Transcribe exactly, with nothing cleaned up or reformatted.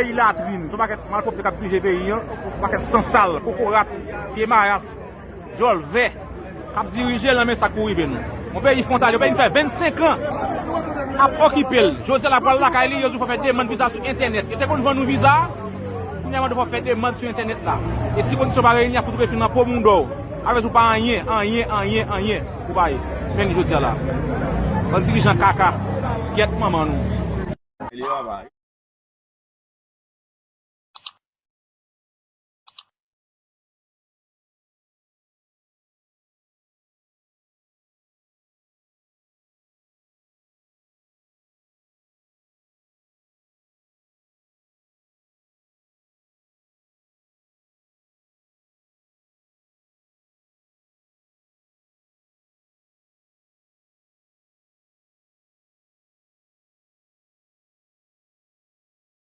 Peyi latrin, se yon pakèt malpwòpte k ap dirije peyi an, yon pakèt san sal, kokorat, pye mayas, djòl vè, k ap dirije l nan men sa k pou rive nou. Yon peyi fwontalye, yon peyi ki fè vennsenk an ap okipe l. Jodi a la pral lakay li, yo di w fò fè demann viza sou entènèt. Yo te konn vann nou viza, kounye a mande fò fè demann sou entènèt la. E si kondisyon pa reyini, y ap fout ou fini nan po moun dò w. Avè di w pa anyen, anyen, anyen, anyen ou pa ye. Men jodi a la. Bann dirijan kaka, gyèt manman nou.